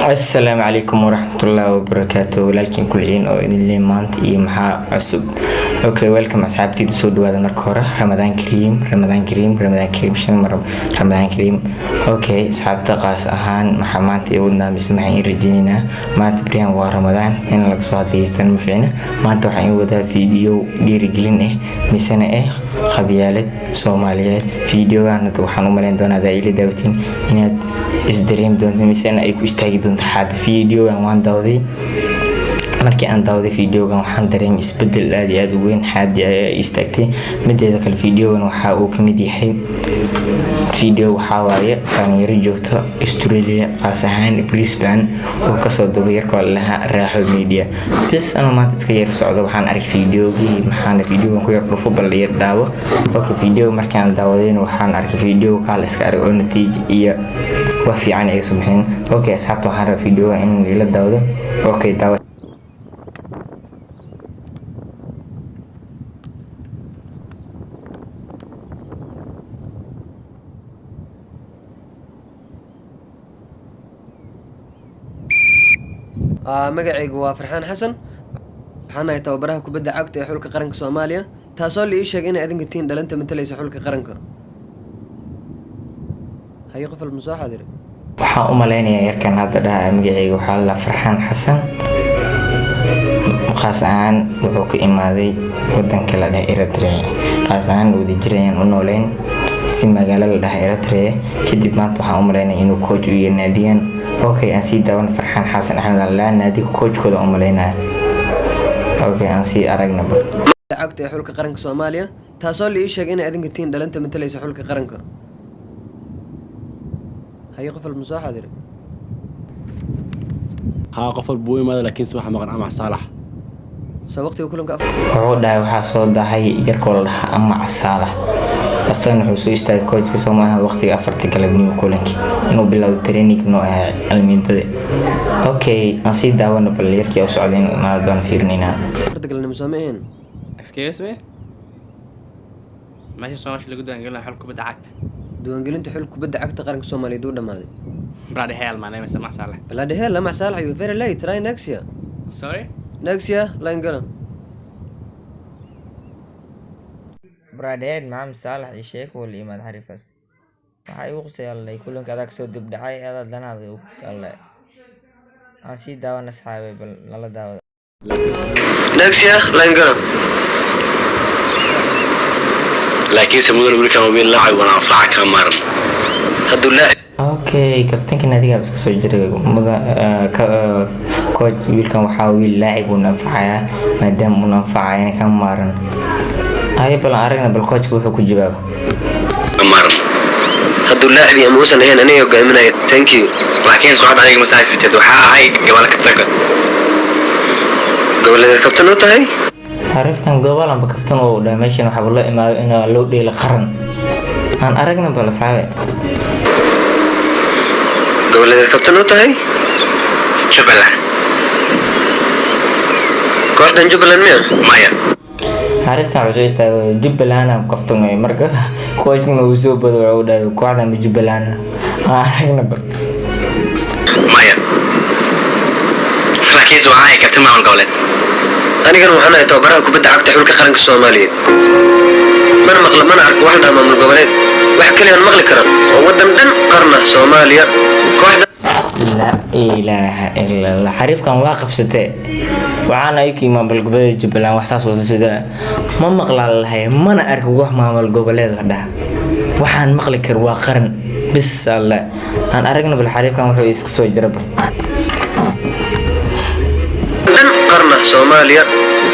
Asalaamu calaykum waraxmatullaahi wabarakaatu. Walaalkiin Kulciin oo idin leey maanta iyo maxaa cusub. Okay, welcome asxaabteyda, soo dhawaada. Marka hore, Ramadaan kariim, Ramadaan kariim, Ramadaan kariim, shan mar Ramadaan kariim. Okay asxaabta, qaas ahaan maxaa maanta igu wadnaa mise maxaan ii rajeyneynaa maanta? Beryahan waa Ramadaan, in laga soo hadlaystan ma fiicna. Maanta waxaan ii wadaa video dhiirigelin ah misena ah qabyaalad Soomaaliyeed. Videogan hadda waxaan u malayn doonaa hadaa ila daawatiin inaad isdareemi doonto misena ay ku istaagi doonto xaada. Videogan waan daawaday. Markii aan daawaday videogan, waxaan dareemay isbedel aad iyo aad u weyn, xaadi ayaa istaagtay. Mideeda kale, videogan waxa uu kamid yahay video waxaa waaye dhalinyaro joogto Australia, qaas ahaan Brisbane, uu kasoo duubay yarkoo lahaa Raaxo Media. Bis anuu maanta iska yar socdo waxaan arkay videogii, maxaana videogan ku yar dhufo, bal yar daawo. Okay, video markaan daawadayna waxaan arkay video kaal iska arag oo natiijo iyo wax fiican iga soo bixin. Okay asxaabta, waxaan rabaa videoga in ila daawado. Okay, daawo. Magacaygu waa Farxaan Xasan. Waxaan ahay tababaraha kubadda cagta ee xulka qaranka Soomaaliya, taasoo la ii sheegay inay adinka tihiin dhalinta matalaysa xulka qaranka. Haye, qof walba ma soo xaadiray? Waxaan u malaynayaa yarkan hadda dhaha magacayga waxaa la Farxaan Xasan, qaas ahaan wuxuu ka imaaday wadanka la dhaha Eritrea, qaas ahaan Wadajir ayaan u nooleyn si magaalo la dhaha Eritrea. Kadib maanta waxaan u malaynaya inuu coach u yahay naadigan. Okay, aan sii daawan. Farxaan Xasan Axmed allaa naadiga coachkooda u malaynaya. Okay, aan sii aragna bal. Cagta ee xulka qaranka Soomaaliya, taasoo la ii sheegay inay adinka tihiin dhalinta matalaysa xulka qaranka. Haye, qof walba ma soo xaadiray? Haa, qof walba wuu imaada, laakiin se waxaa maqan Amax Saalax. Soo waqtiga kulanka Wuxuu dhahay waxaa soo dahay yarkoo la dhahaa Amac Saalax. Asagana wuxuu soo istaagay coachka soo maaha waqtiga 4-ta galabnimo kulankii inuu bilowdo training noo ahaa almiidada. Okay, aan sii daawano bal yarkii oo socday inuu imaado doona fiirinaynaa. 4-ta galabnimo soo ma ahayn? Excuse me? Meesha Soomaasha lagu diiwaangelinayo xul kubadda cagta. Diiwaangelinta xulka kubadda cagta qaranka Soomaaliyeed uu dhamaaday. Bloody hell, my name is Amax Saleh. Bloody hell, Amax Saalax, you very late. Try next year. Sorry? Next year, line gala. Bradeed Maxamed Saalax iyo sheeko wala imaad xariifkaas. Waxaa igu qusay allay kulanka adag soo dib dhacay adaa danaada u alle. Aan sii daawan asxaabay, bal nala daawada. Next year, line gala. Laakiinse mudane, wiilkan waa wiil laacib wana anfaca kaa maaran Hadduu laacib Okay, kabtanka naadiga iska soo jiray mudan coach. Wiilkan waxaa wiil laacib uu anfacayaa, maadaama uu anfacayana ka maaran. Haye, bal aan aragna bal coachka wuxuu ku jawaabo. Maaran. Hadduu laacib iyo ama uusan ahayn, aniga go'aaminaya. Thank you. Laakiin soo hadda aniga masaafirteed waxaa ahay gobol kabtanka. Goboleed kabtan u tahay? Xariifkan gobol amba kaftan oo dhahay, meeshan waxaaba loo imaado in loo dheelo qaran. Aan aragna bal asxaabe. Goboleed kabtan u tahay? Jubbaland. Kooxdan Jubbaland miya? Maya. Xariifkan wuxuu soo istaagay Jubbaland aan kaftan way. Marka coachkana uu soo bado wuxuu dhahay kooxdan ma Jubbaland. Aan aragna bal. Maya, laakiinse waxaa ahay kabtan maamul goboleed. Anigana waxaan ahay tababaraha kubadda cagta xulka qaranka Soomaaliyeed. Mana maqla mana arko wax dhaa maamul goboleed. Wax kaliya aan maqli karan oo waddan dhan qarna Soomaaliya kooxda. Laa ilaaha ila Allah, xariifkan waa qabsatee. Waxaana ay ku maamul goboleed Jubbaland wax saas oo sida ma maqlaan lahay, mana arko wax maamul goboleed la dhaha. Waxaan maqli kar waa qaran bis alle. Aan aragna bal xariifkan wuxuu iska soo jira bal. Dhan qarna Soomaaliya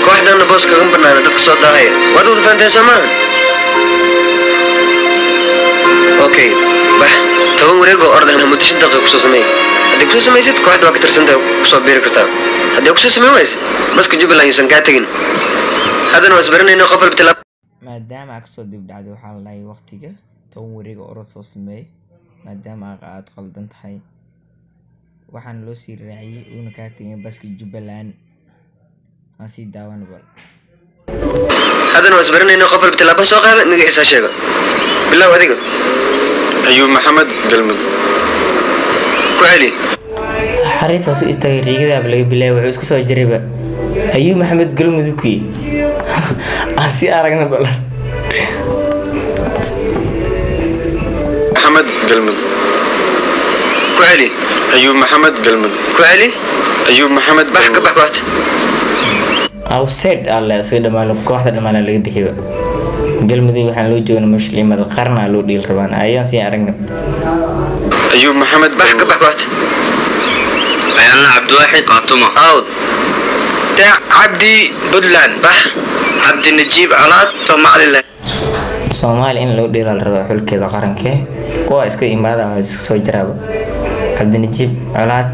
kooxdanna boos kaga banaana dadka soo daahaya. Waad wada fahanteen soo maahan? Okay, bax 10 wareeg oo orod ah muddo 5 daqiiqo kusoo sameey. Haddii kusoo samaysid, kooxda waa ka tirsantahay, kusoo biiri kartaa. Haddii kusoo samayn wayse, baska Jubbaland yuusan kaa tegin. Haddana waa isbaranayna, qof walba tilaab. Maadaama aad kasoo dib dhacday, waxaa la dhahay waqtiga 10 wareeg oo orod soo sameey, maadaama aad qaldan tahay. Waxaana loo sii raaciyay uuna kaa tegin baska Jubbaland. Aan sii daawan bal. Haddana waa isbaranayna, qof walba tilaabo soo qaada, magaciisa ha sheego. Bilow adiga. Ayuub Maxamed, Galmudug. Ku celi. Xariifa soo istaagay, riigadaaba laga bilaabay. Wuxuu iska soo jirayba Ayuu Maxamed Galmudugkii aan sii aragna balan. Maxamed, Galmudug. Ku celi. Ayuub Maxamed, Galmudug. Ku celi. Ayuub Maxamed. Bax, ka bax kooxda. Outside alle iska dhamaan, kooxda dhammaan laga bixiba. Galmudug waxaan loo joogna mashlimada qarna loo dhiil rabaan ayaan sii aragna. Ayuub Maxamed. Bax, ka bax kooxda. Ayaan Cabdiwaaxid, Qaatuma. Out. Deeq Cabdi, Puntland. Bax. Cabdinajiib Colaad, Somaliland. Soomaaliya in loo dheelaa la rabaa xulkeeda qarankee, kuwa iska imaada ama iska soo jiraaba. Cabdinajiib Colaad,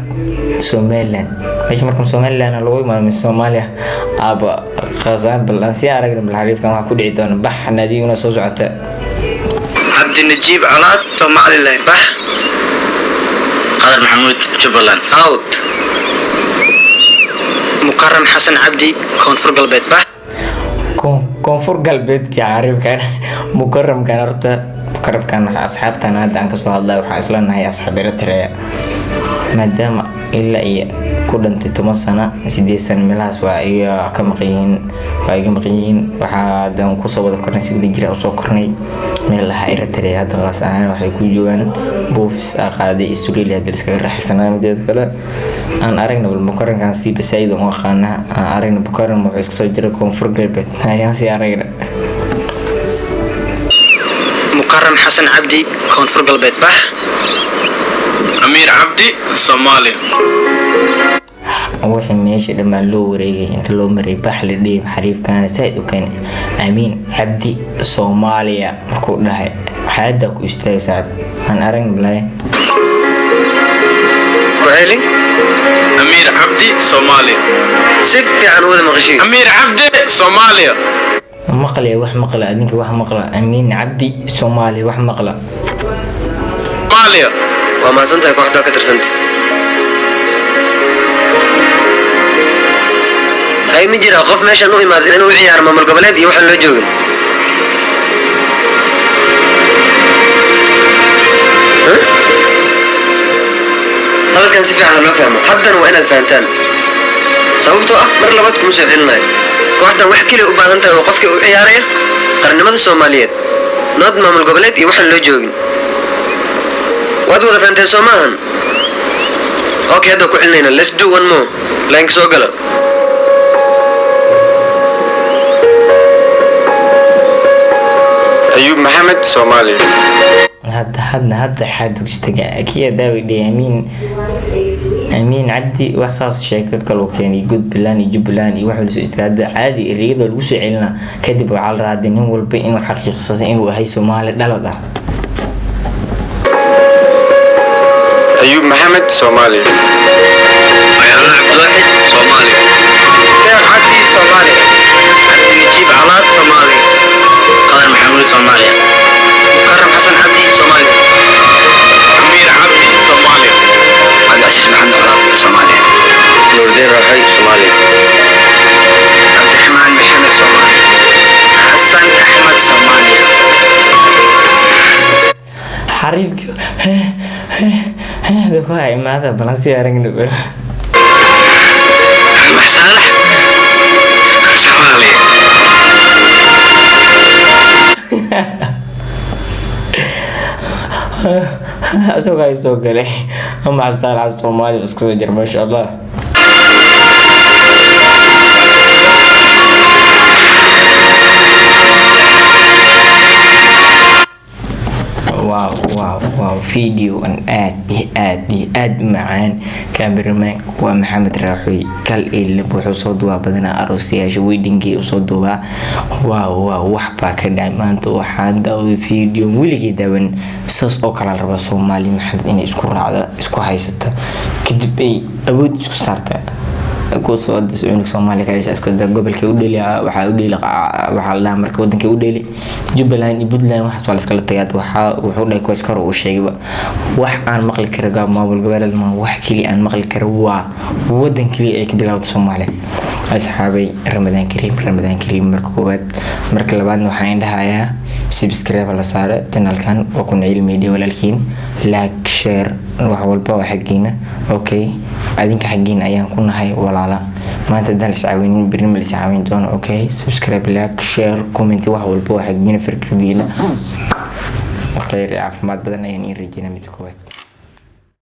Somaliland. Meesha marka Somaliland lagu imaado mise Soomaaliya aaba khasaan? Bal aan sii aragna bal xariifkan waxaa ku dhici doona. Bax, naadiiguna soo socota. Cabdinajiib Colaad, Somaliland. Bax. Qadar Maxamuud, Jubbaland. Out. Mukaram Xasan Cabdi, Koonfur Galbeed. Bax. Koonfur Galbeedkii xariifkan Mukaramkan. Horta Mukaramkan asxaabtan hadda aan kasoo hadlay waxaan isla nahay asxaab Eritrea, maadaama ilaa iyo ku dhantay 10 sano, 8 sano meelahaas waa iga ka maqan yihiin, waa iga maqan yihiin. Waxaa haddaan kusoo wada kornay si wada jira usoo kornay meel lahaa Eritrea. Hadda qaas ahaan waxay ku joogaan buufis aa qaaday Australia, hadda iskaga raaxaysanaa. Mideeda kale aan aragna bal Mukarankan si basaayid u aqaana. Aan aragna Mukaran wuxuu iska soo jiray Koonfur Galbeed, ayaan sii aragna. Mukaram Xasan Cabdi, Koonfur Galbeed. Bax. Amiir Cabdi, Soomaaliya. Wixii meesha dhammaan loo wareegay inta loo maray bax la dhihi xariifkan saaid u keenay Amiin Cabdi Soomaaliya markuu dhahay xaadda ku istaagay saaxib. Aan aragna balaaye. Ku celi. Amiir Cabdi, Soomaaliya. Si fiican u wada maqashiin. Amiir Cabdi, Soomaaliya. Maqlaya, wax maqla adinka, wax maqla. Amiin Cabdi Soomaaliya, wax maqla. Soomaaliya. Waa mahadsan tahay, kooxda ka tirsanta. Hay, ma jiraa qof meeshan u imaaday inuu u ciyaaro maamul goboleed iyo waxaan loo joogin? Huh? Hadalkan si fiican loo fahmo. Haddana waa inaad fahantaan, sababtoo ah mar labaad kuma soo celinayo. Kooxdan wax keliya u baahan tahay oo qofkii u ciyaaraya qarannimada Soomaaliyeed, nood maamul goboleed iyo waxaan loo joogin. Waad wada fahanteen, soo maahan? Okay, hadda ku celinayna. Let's do one more. Line soo gala. Ayuub Maxamed, Soomaaliya. Hadda xaad istaga kiya daawi dhey. Amiin, Amiin Cabdi wax saas sheeko kaloo keenay Puntland iyo Jubbaland iyo wax lasoo istaaga. Hadda caadi ereyada lagu soo celinaa kadib waxaa la rabaa nin walba inuu xaqiiqsado inuu ahay Soomaali dhalad ah. Ayuub Maxamed, Soomaaliya. Ayaana Cabdiwaaxid, Soomaaliya. Deeq Cabdi, Soomaaliya. Cabdinajiib Colaad, Soomaaliya. Qadar Maxamuud, Soomaaliya. Mukaram Xasan Cabdi, Soomaaliya. Amiir Cabdi, Soomaaliya. Cabdicasiis Maxamed Colaad, Soomaaliya. Nuurdin Raaxay, Soomaaliya. Cabdiraxmaan Maxamed, Soomaaliya. Xasan Axmed, Soomaaliya. Xariifka ku imaada balan si aragna. Max Saalax, Soomaaliya. Asagoo ay soo galay ama Saalax Soomaali iska soo jira, maasha Allah. Wow, wow, wow! Video an aad iyo aad iyo aad u macaan. Cameramanka waa Maxamed Raaxoy kal ilib. Wuxuu soo duubaa badanaa aroosayaasha, weddingii usoo duubaa. Wow, wow! Wax baa ka dhacay maanta. Waxaan daawaday video weligay daawan. Saas oo kala raba Soomaali Maxamed inay isku raacda, isku haysata, kadib ay awood isku saarta kusoo cunug Soomaali ka dhashay isku gobolka u dheeli. Waxaa u dheeli, waxaa la dhahaa marka wadankii u dheeli Jubbaland iyo Puntland, waxaas waa la iskala tagay. Hadda waxaa wuxuu dhahay coach kor uu sheegayba wax aan maqli karo gaab maamul goboleed ma wax kaliya aan maqli karo waa wadan kaliya ay ka bilowda Soomaaliya. Asxaabay, Ramadaan kariim, Ramadaan kariim. Marka koowaad, marka labaadna waxaan indhahayaa subscribe la saara channelkan waa Kun Ciil Media. Walaalkiin, like, share, wax walba waa xaggiina. Okay. Adinka xaggiin ayaan ku nahay walaala. Maanta haddaan la iscaawinin, berri ma la iscaawin doono. Okay, subscribe, like, share, comment, wax walba waa xaggiina. Fikradiina khayr iyo caafimaad badan ayaan iin rajeynaa. Midda koowaad.